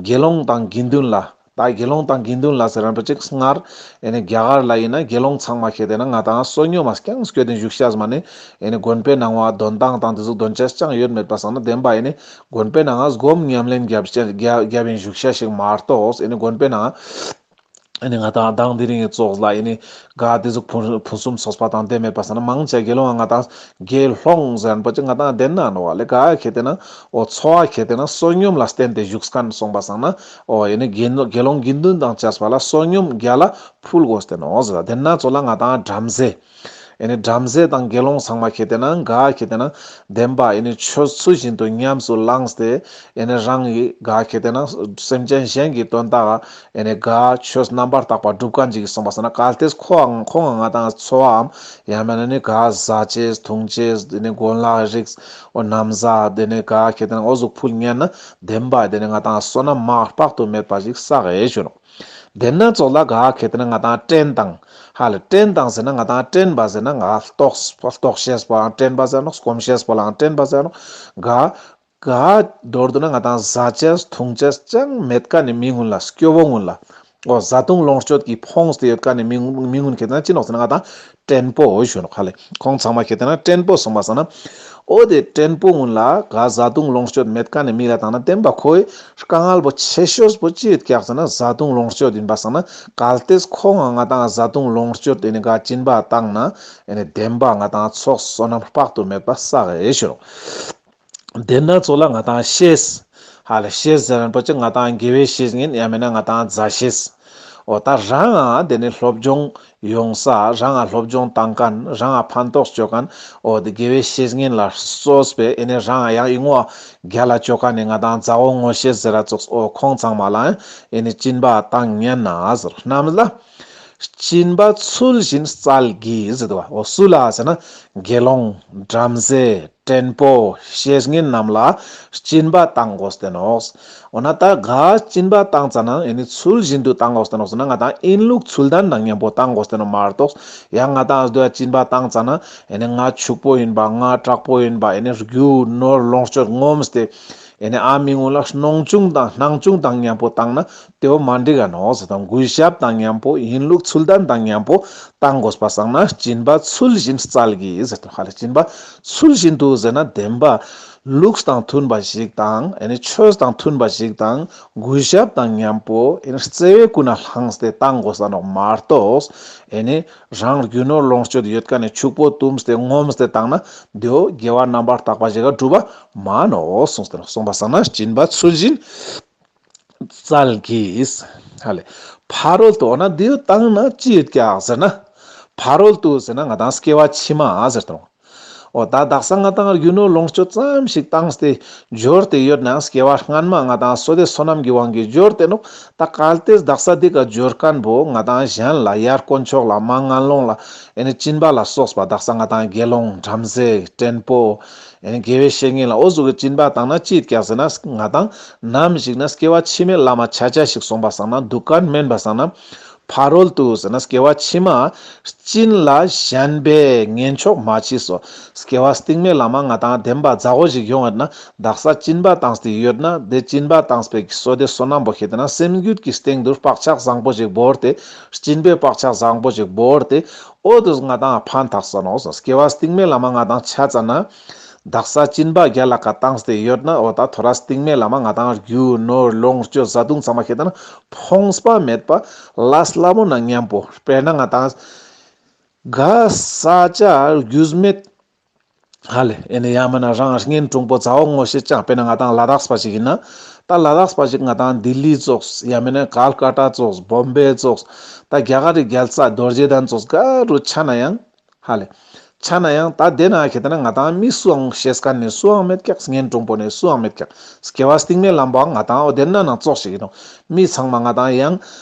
དགེ་སློང་དང་དགེ་འདུན་ལ། ད་དགེ་སློང་དང་དགེ་འདུན་ལ་ཟེར་རན་པ་ཅིག་སྔར་ཨེ་ནི་རྒྱ་གར་ལ་ཡིན་ན་དགེ་སློང་ཚང་མ་ཁེ་ཏེ་ན་ང་དང་བསོད་སྙོམས་མ་རྐྱང་སྐྱོད་དེ་བཞུགས་ཤེས་མ་ནི་ཨེ་ནི་དགོན་པའི་ནང་བ་འདོན་སྟངས་དང་དེ་ཚོ་འདོན་ཅེས་ཅང་ཡོད་མེད་པ་སང་ན་བདེན་པ་ཨེ་ནི་དགོན་པའི་ནང་ང་སྒོམ་ཉམས་ལེན་རྒྱབ་བྱས་རྒྱ་རྒྱབ་ཡིན་བཞུགས་ཤེས་ཞིག་མ་གཏོགས་ཨེ་ནི་དགོན་པའི་ནང་ཨེ་ནི་ང་དང་མདང་དེ་རིང་གི་ཚོགས་ལ་ཨེ་ནི་ག་དེ་ཟུག་ཕུན་ཕུན་སུམ་ཚོགས་པ་དང་ལྡན་མེད་པ་སང་ན་མང་ཆེ་དགེ་སློང་ང་དང་དགེ་སློང་ཟེར་པ་ཅིག་ང་དང་ལྡན་ན་ནོ་བ་ལེ་ག་ཁེ་ཏེ་ན་འོ་འཚོ་བ་ཁེ་ཏེ་ན་བསོད་སྙོམས་ལ་བརྟེན་ཏེ་བཞུགས་མཁན་སོང་པ་སང་ན་འོ་ཨེ་ནི་དགེ་དགེ་སློང་དགེ་འདུན་དང་བཅས་པ་ལ་བསོད་སྙོམས་རྒྱ་ལ་ཕུལ་དགོས་ཏེ་ནོ་ཟེར། དེ་ན་ཚོ་ལ་ང་དང་བྲམ་ཟེ། ཨེ་ནི་བྲམ་ཟེ་དང་དགེ་སློང་ཚང་མ་ཁེ་ཏེ་ན་ག་ཁེ་ཏེ་ན་བདེན་པ་ཨེ་ནི་ཆོས་ཚུལ་བཞིན་དུ་ཉམས་སུ་བླངས་ཏེ་ཨེ་ནི་རང་གི་ག་ཁེ་ཏེ་ན་སེམས་ཅན་གཞན་གྱི་དོན་དག་ཨེ་ནི་ག་ཆོས་རྣམ་པར་དག་པ་སྒྲུབ་མཁན་ཅིག་གིས་སོང་པ་སང་ན་གལ་ཏེ་ཁོ་ཁོང་ང་དང་འཚོ་བའམ་ཡང་མིན་ན་ནི་ག་བཟའ་ཅེས་འཐུང་ཅེས་ཨེ་ནི་གོན་ལག་རིགས་འོ་ན་བཟའ་དེ་ནི་ག་ཁེ་ཏེ་ན་འོ་ཟུག་ཕུལ་ཉན་ན་བདེན་པ་དེ་ནི་ང་དང་བསོད་ནམས་མ་དཔག་ཏུ་མེད་པ་ཞིག་བསགས་ཨེ་ཞུ་ནོ། དེ་ན་ཚོ་ལ་ག་ཁེ་ཏེ་ན་ང་དང་བྲན་དང་། ཧ་ལ་བྲན་དང་ཟེར་ན་ང་དང་བྲན་པ་ཟེར་ན་ང་ལྟོགས་ལྟོགས་ཤེས་པའང་བྲན་པ་ཟེར་ནོག། སྐོམ་ཤེས་པ་ལའང་བྲན་པ་ཟེར་ནོག། ག་ག་མདོར་བསྡུ་ན་ང་དང་བཟའ་ཅེས་འཐུང་ཅེས་ཅང་མེད་མཁན་ནི་མི་ངུན་ལ་སྐྱོ་བོ་ངུན་ལ། འོ་བཟའ་བཏུང་ལོངས་སྤྱོད་ཀྱིས་ཕོངས་ཏེ་ཡོད་མཁན་ནི་མི་ངུ་མི་ངུན་ཁེ་ཏེ་ན་ཅི་ནོག་ཟེར་ན་ང་དང་བྲན་པོ་འོ་ཞུ་ནོག་ཧ་ལེ། ཁོང་ཚང་མ་ཁེ་ཏེ་ན་བྲན་པོ་སོང་པ་སང་ན། འོ་དེ་བྲན་པོ་ངུན་ལ་ག་བཟའ་བཏུང་ལོངས་སྤྱོད་མེད་མཁན་ནི་མི་ལ་བཏང་ན་བདེན་པ་ཁོའི་དཀའ་ངལ་པོ་ཆེ་ཤོས་པོ་ཅི་ཡོད་ཀྱག་ཟེར་ན་བཟའ་བཏུང་ལོངས་སྤྱོད་ཡིན་པ་སང་ན་གལ་ཏེ་ཁོ་ང་ང་དང་བཟའ་བཏུང་ལོངས་སྤྱོད་དེ་ནི་ག་སྦྱིན་པ་བཏང་ན་ཨེ་ནི་བདེན་པ་ང་དང་ཚོགས་བསོད་ནམས་དཔག་ཏུ་མེད་པ་བསགས་ཨེ་ཤོར། དེ་ན་ཚོ་ལ་ང་དང་བཤེས། ཧ་ལ་བཤེས་ཟེར་རན་པོ་ཅིག་ང་དང་དགེ་བའི་བཤེས་གཉེན་ཡང་མིན་ན་ང་དང་མཛའ་བཤེས། འོ་ད་རང་ང་དེ་ནི་སློབ་སྦྱོང་ཡོང་ས་རང་ང་སློབ་སྦྱོང་བཏང་མཁན་རང་ང་ཕན་ཐོགས་སྤྱོད་མཁན་འོ་དེ་དགེ་བའི་བཤེས་གཉེན་ལ་གཙོས་པའི་ཨེ་ནི་རང་ང་ཡང་ཡིན་ངོ་རྒྱ་ལ་སྤྱོད་མཁན་ནི་ང་དང་མཛའ་བོ་ངོ་ཤེས་ཟེར་ར་ཚོགས་འོ་ཁོང་ཚང་མ་ལ་ཨེ་ནི་སྦྱིན་པ་བཏང་ཉན་ན་ཟེར་རྣམས་ལ། སྦྱིན་པ་ཚུལ་བཞིན་སྩལ་གྱིས་ཟེར་དུ་བ་འོ་སུ་ལ་ཟེར་ན་དགེ་སློང་བྲམ་ཟེ། བྲན་པོ་བཤེས་གཉེན་རྣམས་ལ་སྦྱིན་པ་བཏང་དགོས་ཏེ་ནོག། འོ་ན་ད་ག་སྦྱིན་པ་བཏང་ཙ་ན་ཨེ་ནི་ཚུལ་བཞིན་དུ་བཏང་དགོས་ཏེ་ནོག་ཟེར་ན་ང་དང་ཡིན་ལུགས་ཚུལ་ལྡན་དང་མཉམ་པོ་བཏང་དགོས་ཏེ་ནོག་མ་གཏོགས་ཡང་ང་དང་འདོད་སྦྱིན་པ་བཏང་ཙ་ན་ཨེ་ནི་ང་ཕྱུག་པོ་ཡིན་པ་ང་དྲག་པོ་ཡིན་པ་ཨེ་ནི་རྒྱུ་ནོར་ལོངས་སྤྱོད་ངོམས་ཏེ་ཨེ་ནི་ཨ་མི་ངུ་ལ་སྣང་ཆུང་དང་སྣང་ཆུང་དང་མཉམ་པོ་བཏང་ན་དེ་བོ་མ་འགྲིག་ག་ནོག་ཟེར་དང་གུས་ཞབས་དང་མཉམ་པོ་ཡིན་ལུགས་ཚུལ་ལྡན་དང་མཉམ་པོ་བཏང་དགོས་པ་སང་ན་སྦྱིན་པ་ཚུལ་བཞིན་སྩལ་གྱིས་ཟེར་དང་ཧ་ལ་སྦྱིན་པ་ཚུལ་བཞིན་དུ་ཟེར་ན་བདེན་པ། ལུགས་དང་མཐུན་པ་ཞིག་དང་ཨེ་ནི་ཆོས་དང་མཐུན་པ་ཞིག་དང་གུས་ཞབས་དང་མཉམ་པོ་ཨེ་ནི་བརྩེ་བས་ཀུན་ནས་བསླངས་ཏེ་བཏང་དགོས་ས་ནོག་མ་གཏོགས། ཨེ་ནི་རང་རྒྱུ་ནོར་ལོངས་སྤྱོད་ཡོད་མཁན་ནི་ཕྱུག་པོ་བཏུམས་ཏེ་ངོམས་ཏེ་བཏང་ན་དེའོ་དགེ་བ་རྣམ་པར་དག་པ་ཞིག་ག་གྲུབ་པ་མ་ནོག་གསུངས་ཏེ་ནོག་གསུངས་པ་སང་ན་སྦྱིན་པ་ཚུལ་བཞིན་བསྩལ་གྱིས། ཧ་ལས། ཕ་རོལ་ཏུ་འོ་ན་དེའོ་བཏང་ན་ཅི་ཡོད་ཀྱག་ཟེར་ན། ཕ་རོལ་ཏུ་ཟེར་ན་ང་དང་སྐྱེ་བ་ཕྱི་མ་ཟེར་དང་། འོ་ད་དག་ས་ང་དང་རྒྱུ་ནོར་ལོངས་སྤྱོད་ཙམ་ཞིག་བཏང་སྟེ་འབྱོར་ཏེ་ཡོད་ནའང་སྐྱེ་བ་སྔན་མ་ང་དང་བསོད་བདེ་བསོད་ནམས་ཀྱི་དབང་གིས་འབྱོར་ཏེ་ནོག་ད་གལ་ཏེ་དག་ས་འདི་ག་འབྱོར་མཁན་པོ་ང་དང་གཞན་ལ་ཡར་དཀོན་མཆོག་ལ་མར་ངན་སློང་ལ་ཨེ་ནི་སྦྱིན་པ་ལ་སོགས་པ་དག་ས་ང་དང་དགེ་སློང་བྲམ་ཟེ་བྲན་པོ་ཨེ་ནི་དགེ་བའི་བཤེས་གཉེན་ལ་འོ་ཟུག་གི་སྦྱིན་པ་བཏང་ན་ཅི་ཡོད་ཀྱག་ཟེར་ན་ང་དང་ནམ་ཞིག་ན་སྐྱེ་བ་ཕྱི་མའི་ལམ་ཆ་ཆ་ཞིག་སོང་པ་སང་ན་འདུག་མཁན་མིན་པ་སང་ན། ཕ་རོལ་ཏུ་ཟེར་ན་སྐྱེ་བ་ཕྱི་མ་སྦྱིན་ལ་ཞེན་པས་ངན་ཕྱོགས་མ་མཆིས་སོ། སྐྱེ་བ་སྟིང་མའི་ལམ་ང་དང་བདེན་པ་མཛའ་བོ་ཞིག་ཡོང་ཡོད་ན་དག་ས་སྦྱིན་པ་བཏང་སྟེ་ཡོད་ན་དེ་སྦྱིན་པ་བཏང་པའི་བསོད་བདེ་བསོད་ནམས་པོ་ཁེ་དེ་ན་སེམས་རྒྱུད་ཀྱི་སྟེང་དུ་བག་ཆགས་བཟང་པོ་ཞིག་བོར་ཏེ་སྦྱིན་པའི་བག་ཆགས་བཟང་པོ་ཞིག་བོར་ཏེ་འོ་དུ་ང་དང་ཕན་ཐག་ས་ནོག་སོ། སྐྱེ་བ་སྟིང་མའི་ལམ་ང་དང་ཆ་ཙ་ན། དག་ས་སྦྱིན་པ་རྒྱ་ལ་ཁ་བཏང་སྟེ་ཡོད་ན་འོ་ད་ཐོ་ར་སྟིང་མའི་ལམ་ང་དང་རྒྱུ་ནོར་ལོངས་སྤྱོད་བཟའ་བཏུང་ཚང་མ་ཁེ་དེ་ན་ཕོངས་པ་མེད་པ་ལ་སླ་མོ་ན་མཉམ་པོ་དཔེར་ན་ང་དང་ག་ས་ཆ་རྒྱུས་མེད་ཧ་ལས་ཨེ་ནི་ཡང་མིན་ན་རང་གཉེན་དྲུང་པོ་མཛའ་བོ་ངོ་ཤེས་ཅང་དཔེར་ན་ང་དང་ལ་དྭགས་པ་ཞིག་ཡིན་ན་ད་ལ་དྭགས་པ་ཞིག་ང་དང་ལྡི་ལི་ཙོགས་ཡང་མིན་ན་ཀལ་ཀ་ཏ་ཙོགས་བོམ་བེ་ཙོགས་ད་རྒྱ་གར་རི་རྒྱལ་ས་རྡོ་རྗེ་གདན་ཙོགས་ག་རུ་ཆ་ན་ཡང་། ཧ་ལས། ཆ་ན་ཡང་ད་དེ་ན་ཁེ་དེ་ན་ང་དང་མི་སུའང་ཤེས་མཁན་ནི་སུའང་མེད་ཀྱག་གཉེན་དྲུང་པོ་ནི་སུའང་མེད་ཀྱག་སྐྱེ་བ་སྟིང་མའི་ལམ་པའང་ང་དང་འོ་དེ་ན་ན་ཙོགས་ཤིག་ཡིན་ནོ། མི་ཚང་མ་ང་དང་ཡང་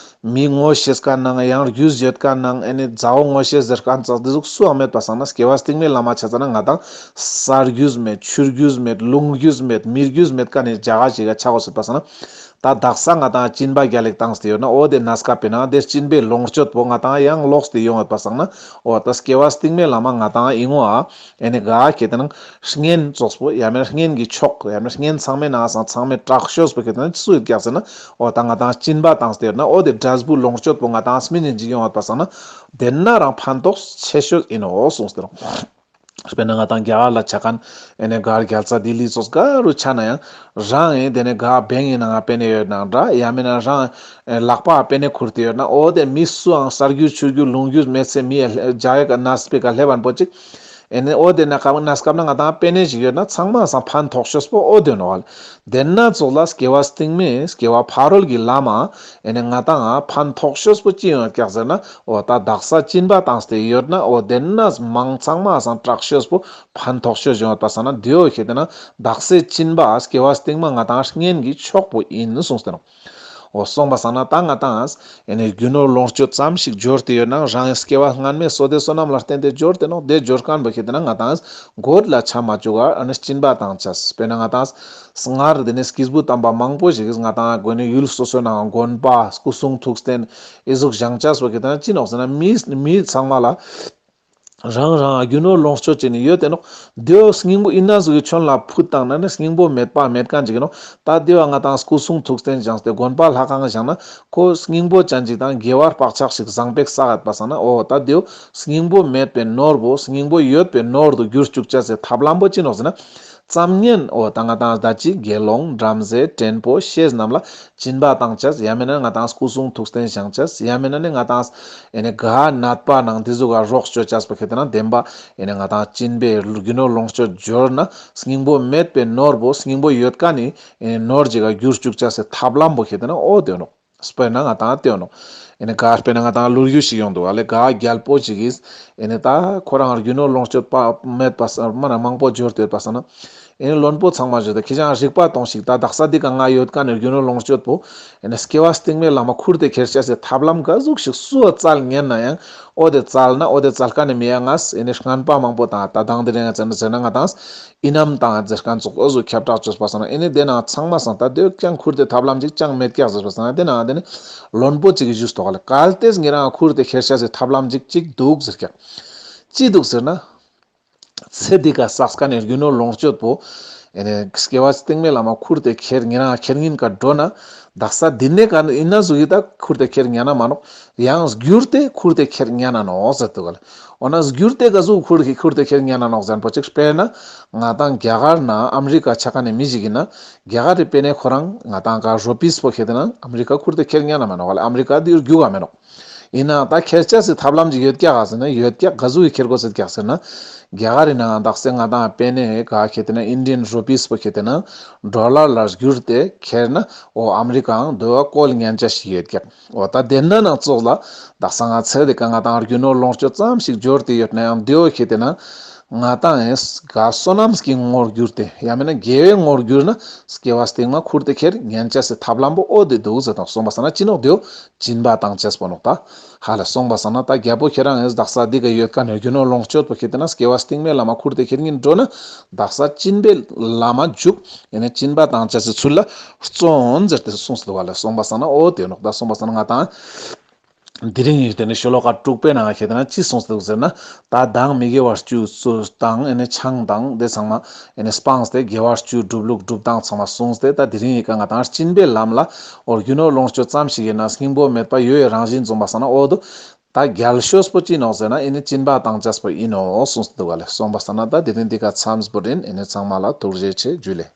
མི་ངོ་ཤེས་མཁན་ནང་ཡང་རྒྱུས་ཡོད་མཁན་ནང་ཨེ་ནི་མཛའ་བོ་ངོ་ཤེས་ཟེར་མཁན་ཙོགས་དེ་ཟུག་སུའང་མེད་པ་སང་ན་སྐྱེ་བ་སྟིང་མའི་ལམ་མ་ཆ་ཙ་ན་ང་དང་ས་རྒྱུས་མེད་ཆུ་རྒྱུས་མེད་ལུང་རྒྱུས་མེད་མི་རྒྱུས་མེད་མཁན་ནི་རྒྱ་ག་ཞིག་ག་ཆ་གོ་ཟེར་པ་སང་ན། ད་དག་ས་ང་དང་སྦྱིན་པ་རྒྱ་ལེགས་བཏང་སྟེ་ཡོད་ན་འོ་དེ་གནས་སྐབས་པའི་ནང་དེ་སྦྱིན་པའི་ལོངས་སྤྱོད་པོ་ང་དང་ཡང་ལོག་སྟེ་ཡོང་ཡོད་པ་སང་ན་འོ་ད་སྐྱེ་བ་སྟིང་མའི་ལམ་མ་ང་དང་ཡིན་ངོ་ཨ། ཨེ་ནི་ག་ཁེ་དེ་ན་གཉེན་ཙོགས་པོ་ཡང་མིན་གཉེན་གྱི་ཕྱོགས་ཡང་མིན་གཉེན་ཚང་མའི་ནང་སང་ཚང་མའི་དྲག་ཤོས་པོ་ཁེ་དེ་ན་སུ་ཡོད་ཀྱག་ཟེར་ན་འོ་ད་ང་དང་སྦྱིན་པ་བཏང་སྟེ་ཡོད་ན་འོ་དེ་འབྲས་བུ་ལོངས་སྤྱོད་པོ་ང་དང་སྨིན་ནས་འཇིག་ཡོང་ཡོད་པ་སང་ན་དེ་ན་རང་ཕན་ཐོགས་ཆེ་ཤོས་ཡིན་ནོ་གསུངས་ཏེ་རོ། དཔེར་ན་ང་དང་རྒྱ་གར་ལ་ཆ་མཁན་ཨེ་ནི་གར་རྒྱལ་ས་ལྡི་ལི་ཙོགས་ག་རུ་ཆ་ན་ཡང་རང་ཨེ་དེ་ནས་ག་བེང་ཡིན་ནང་པེ་ནེ་ཡོད་ནང་འདྲ་ཡང་མིན་ན་རང་ཨེ་ལག་པ་པེ་ནེ་ཁུར་ཏེ་ཡོད་ན་འོ་དེ་མི་སུའང་ས་རྒྱུས་ཆུ་རྒྱུས་ལུང་རྒྱུས་མེད་ཚེ་མི་ཨེ་རྒྱ་ཡོད་ག་ན་སྤེ་ག་ལྷེ་བན་པོ་ཅིག་ཨེ་ནི་འོ་དེ་ན་ཀ་ན་སྐབས་ན་ང་དང་པེ་ནེ་ཞིག་ཡོད་ན་ཚང་མ་སང་ཕན་ཐོགས་ཤོས་པོ་འོ་དེ་ནོ་བ་ལ་དེ་ན་ཙོགས་ལ་སྐྱེ་བ་སྟིང་མའི་སྐྱེ་བ་ཕ་རོལ་གྱི་ལམ་མ་ཨེ་ནི་ང་དང་ཕན་ཐོགས་ཤོས་པོ་ཅི་ཡོང་ཀྱག་ཟེར་ན། འོ་ད་དག་ས་སྦྱིན་པ་བཏང་སྟེ་ཡོད་ན་འོ་དེ་ན་མང་ཚང་མ་སང་དྲག་ཤོས་པོ་ཕན་ཐོགས་ཤོས་བྱུང་བ་པ་སང་ན་དེའོ་ཁེ་དེ་ན་དག་སའི་སྦྱིན་པ་སྐྱེ་བ་སྟིང་མ་ང་དང་གཉེན་གྱི་མཆོག་པོ་ཡིན་གསུངས་ཏེ་ནོ། འོ་སོང་པ་སང་ན་ད་ང་དང་ཨེ་ནི་རྒྱུ་ནོར་ལོངས་སྤྱོད་ཙམ་ཞིག་འབྱོར་ཏེ་ཡོད་ན་རང་སྐྱེ་བ་སྔན་མའི་བསོད་བདེ་བསོད་ནམས་ལ་བརྟེན་ཏེ་འབྱོར་ཏེ་ནོ་དེ་འབྱོར་མཁན་པོ་ཁེ་དེ་ན་ང་དང་སྒོར་ལ་ཆ་མ་བཅུག་ག་ཨ་ནི་སྦྱིན་པ་བཏང་ཆས་དཔེར་ན་ང་དང་སྔར་དེ་ནས་སྐྱེས་བུ་དམ་པ་མང་པོ་ཞིག་གིས་ང་དང་དགོན་ནས་ཡུལ་སོ་སོའི་ནང་དགོན་པ་སྐུ་གསུང་ཐུགས་རྟེན། ཨེ་ཟུག་བཞེངས་བྱས་སོགས་ཀྱི་དོན་ཅི་ནོག་ཟེར་ན་མི་མི་ཚང་མ་ལ་རང་རང་རྒྱུ་ནོར་ལོངས་སྤྱོད་ཅིག་ནི་ཡོད་དེ་ནོག་དེའོ་སྙིང་པོ་ཨི་ན་ཟུག་གི་ཁྱོན་ལ་ཕུད་བཏང་ན་ནི་སྙིང་པོ་མེད་པ་མེད་མཁན་ཅིག་ནོག་ད་དེ་བ་ང་དང་སྐུ་གསུང་ཐུགས་རྟེན་བཞེངས་ཏེ་དགོན་པ་ལྷ་ཁང་བཞེངས་ན་ཁོ་སྙིང་པོ་ཅན་ཅིག་དང་དགེ་བ་བག་ཆགས་ཤིག་བཟང་པོ་བསགས་ཡོད་པ་སང་ན་འོ་ད་དེའོ་སྙིང་པོ་མེད་པའི་ནོར་བོ་སྙིང་པོ་ཡོད་པའི་ནོར་དུ་འགྱུར་བཅུག་བྱ་ཟེར་ཐབས་ལམ་པོ་ཅི་ནོག་ཟེར་ན། ཙམ་ཉན་འོ་ད་ང་དང་ད་ཅི་དགེ་སློང་བྲམ་ཟེ་བྲན་པོ་ཤེས་རྣམས་ལ་སྦྱིན་པ་བཏང་བྱས་ཡང་མིན་ན་ང་དང་སྐུ་གསུང་ཐུགས་རྟེན་བཞེངས་བྱས་ཡང་མིན་ན་ནི་ང་དང་ཨེ་ནི་ག་ནད་པ་ནང་འདི་ཟུག་ག་རོགས་བཅོ་བྱས་པ་ཁེ་དེ་ན་བདེན་པ་ཨེ་ནི་ང་དང་སྦྱིན་པའི་རྒྱུ་ནོར་ལོངས་སྤྱོད་འབྱོར་ན་སྙིང་པོ་མེད་པའི་ནོར་བོ་སྙིང་པོ་ཡོད་མཁན་ནི་ཨེ་ནི་ནོར་ཅིག་ག་འགྱུར་བཅུག་བྱ་ཟེར་ཐབས་ལམ་པོ་ཁེ་དེ་ན་འོ་དེ་ནོག་དཔེར་ན་ང་དང་ལྟོས་ནོ། ཨེ་ནི་ག་དཔེར་ན་ང་དང་ལོ་རྒྱུས་ཤིག་ཡོང་འདུག་ཨ་ལེ་ག་རྒྱལ་པོ་ཅིག་གིས་ཨེ་ནི་ད་ཁོ་རང་རྒྱུ་ནོར་ལོངས་སྤྱོད་པ་མེད་པ་ས་མ་ན་མང་པོ་འབྱོར་ཏེ་ཡོད་པ་སང་ན། ཨེ་ནི་བློན་པོ་ཚང་མ་བརྗོད་དེ་ཁྱེད་ཅག་རིག་པ་གཏོང་ཞིག་ད་དག་ས་འདི་ག་ང་ཡོད་མཁན་ནི་རྒྱུ་ནོར་ལོངས་སྤྱོད་པོ་ཨེ་ནི་སྐྱེ་བ་སྟིང་མའི་ལམ་མ་ཁུར་ཏེ་ཁྱེར་བྱ་ཟེར་ཐབས་ལམ་ག་ཟུག་ཞིག་སུ་བཙལ་ཉན་ན་ཡང་ཨོ་དེ་བཙལ་ན་ཨོ་དེ་བཙལ་མཁན་ནི་མི་ཡ་ང་ཨེ་ནི་རྔན་པ་མང་པོ་དང་ད་དང་དེ་རིང་ང་ཚོ་ཟེར་ན་ང་དང་། ཨི་ནམ་དང་ཟེར་མཁན་ཙོགས་འོ་ཟུག་ཁྱབ་བསྒྲགས་བྱས་པ་སང་ན་ཨེ་ནི་དེ་ནང་ཚང་མ་སང་ད་དེ་ཀྱང་ཁུར་ཏེ་ཐབས་ལམ་ཅིག་ཅང་མེད་ཀྱག་ཟེར་བ་སང་ན་དེ་ནང་དེ་ནི་བློན་པོ་ཅིག་གིས་ཞུས་ཏོག་ལ་གལ་ཏེ་ངེད་རང་ཁུར་ཏེ་ཁྱེར་ཤ་ཟེར་ཐབས་ལམ་ཅིག་ཅིག་འདུག་ཟེར་ཀྱག་ཅི་འདུག་ཟེར་ན། ཚེ་འདི་ག་བསགས་མཁན་ནི་རྒྱུ་ནོར་ལོངས་སྤྱོད་པོ་ཨེ་ནི་སྐྱེ་བ་སྟིང་མའི་ལམ་མ་ཁུར་ཏེ་ཁྱེར་ངེད་རང་ཁྱེར་ཉིན་ག་འགྲོ་ན་ དག་ས་འདི་ནས་ག་ནས་ཡིན་ན་ཟུག་གི་ད་ཁུར་དེ་ཁྱེར་ཉན་ན་མ་ནོག་ཡང་བསྒྱུར་ཏེ་ཁུར་དེ་ཁྱེར་ཉན་ན་ནོག་ཟེར་འདུག་ག་ལ། འོ་ན་བསྒྱུར་ཏེ་ག་ཟུག་ཁུར་གི་ཁུར་དེ་ཁྱེར་ཉན་ན་ནོག་ཟེར་པོ་ཅིག་དཔེར་ན་ང་དང་རྒྱ་གར་ན་ཨ་མི་རི་ཀ་ཆ་ཁ་ནས་མི་ཞིག་ཡིན་ན་རྒྱ་གར་རི་པེ་ནས་ཁོ་རང་ང་དང་ག་རོ་པིས་པོ་ཁྱེར་ཏེ་ན་ཨ་མི་རི་ཀ་ཁུར་དེ་ཁྱེར་ཉན་ན་མ་ནོག་ག་ལ། ཨ་མི་རི་ཀ་འདི་རྒྱུག་ག་མེ་ནོག་ཡིན་ནའང་ད་ཁྱེར་ཆ་སི་ཐབས་ལམ་ཅིག་ཡོད་ཀྱག་ག་ཟེར་ན་ཡོད་ཀྱག་ག་ཟུག་གི་ཁྱེར་དགོས་ཟེར་ཀྱག་ཟེར་ན། རྒྱ་གར་རི་ནང་དག་ས་ང་དང་པེ་ནེ་ག་ཁྱེར་ཏེ་ན་ཨིན་ཌི་ཡན་རུ་པིས་པོ་ཁྱེར་ཏེ་ན་ཌོ་ལར་ལ་བསྒྱུར་ཏེ་ཁྱེར་ན་འོ་ཨ་མི་རི་ཀའང་འདོད་བ་བཀོལ་ཉན་ཆ་ཞིག་ཡོད་ཀྱག་འོ་ད་དེ་འདྲ་ནང་ཙོགས་ལ་དག་ས་ང་ཚེ་འདི་ཀ་ང་དང་རྒྱུ་ནོར་ལོངས་སྤྱོད་ཙམ་ཞིག་འབྱོར་ཏེ་ཡོད་ན་ཡང་འདི་འོ་ཁྱེར་ཏེ་ན་ང་དང་ཨེ་ག་བསོད་ནམས་ཀྱི་ངོར་བསྒྱུར་ཏེ་ཡང་མིན་ན་དགེ་བའི་ངོར་བསྒྱུར་ན་སྐྱེ་བ་སྟིང་མ་ཁུར་ཏེ་ཁྱེར་ཉན་ཆ་སི་ཐབས་ལམ་པོ་འོ་དེ་འདུག་ཟེར་དང་། སོང་པ་སང་ན་ཅི་ནོག་དེའོ། སྦྱིན་པ་བཏང་ཅེས་པོ་ནོག་ད། ཧ་ལ་སོང་པ་སང་ན་ད་རྒྱལ་པོ་ཁྱེད་རང་ཨེ་དག་ས་འདི་ག་ཡོད་ཀ་ནས་རྒྱུ་ནོར་ལོངས་སྤྱོད་པོ་ཁྱེར་ཏེ་ན་སྐྱེ་བ་སྟིང་མའི་ལམ་མ་ཁུར་ཏེ་ཁྱེར་ཉན་འགྲོ་ན་དག་ས་སྦྱིན་པའི་ལམ་མ་འཇུག་ཡིན་ན་སྦྱིན་པ་བཏང་ཅེས་སི་ཚུལ་ལ་བརྩོན་ཟེར་ཏེ་གསུངས་སུ་འདུག་ག་ལ། སོང་པ་སང་ན་འོ་དེ་ནོག་ད། སོང་པ་སང་ན་ང་དང་དེ་རིང་ཡིན་ཏེ་ནི་ཤོ་ལོ་ཀ་དྲུག་པའི་ནང་ཁྱེར་ཏེ་ན་ཅི་གསུངས་སུ་འདུག་ཟེར་ན། ད་དང་མི་དགེ་བ་བཅུ་ཚུར་དང་ཨེ་ནི་ཆང་དང་དེ་ཚང་མ་ཨེ་ནི་སྤངས་ཏེ་དགེ་བ་བཅུ་སྒྲུབ་ལུགས་སྒྲུབ་སྟངས་ཚང་མ་གསུངས་ཏེ། ད་དེ་རིང་ཡི་ག་ང་དང་སྦྱིན་པའི་ལམ་ལ་འོ་རྒྱུ་ནོར་ལོངས་སྤྱོད་ཙམ་ཞིག་ཡིན་ན་སྙིང་པོ་མེད་པ་ཡོད་ཡོད་རང་བཞིན་འཛོམས་པ་སང་ན་འོ་དུ་ད་རྒྱལ་ཤོས་པོ་ཅི་ནོག་ཟེར་ན་ཨེ་ནི་སྦྱིན་པ་བཏང་ཅེས་པོ་ཡིན་ནོག་གསུངས་སུ་འདུག་ག་ལེ། སོང་པ་སང་ན་ད་དེ་རིང་འདི་ག་མཚམས་པོ་རིན། ཨེ་ནི་ཚང་མ་ལ་ཐུགས་རྗེ་ཆེ། འཇུ་ལེ།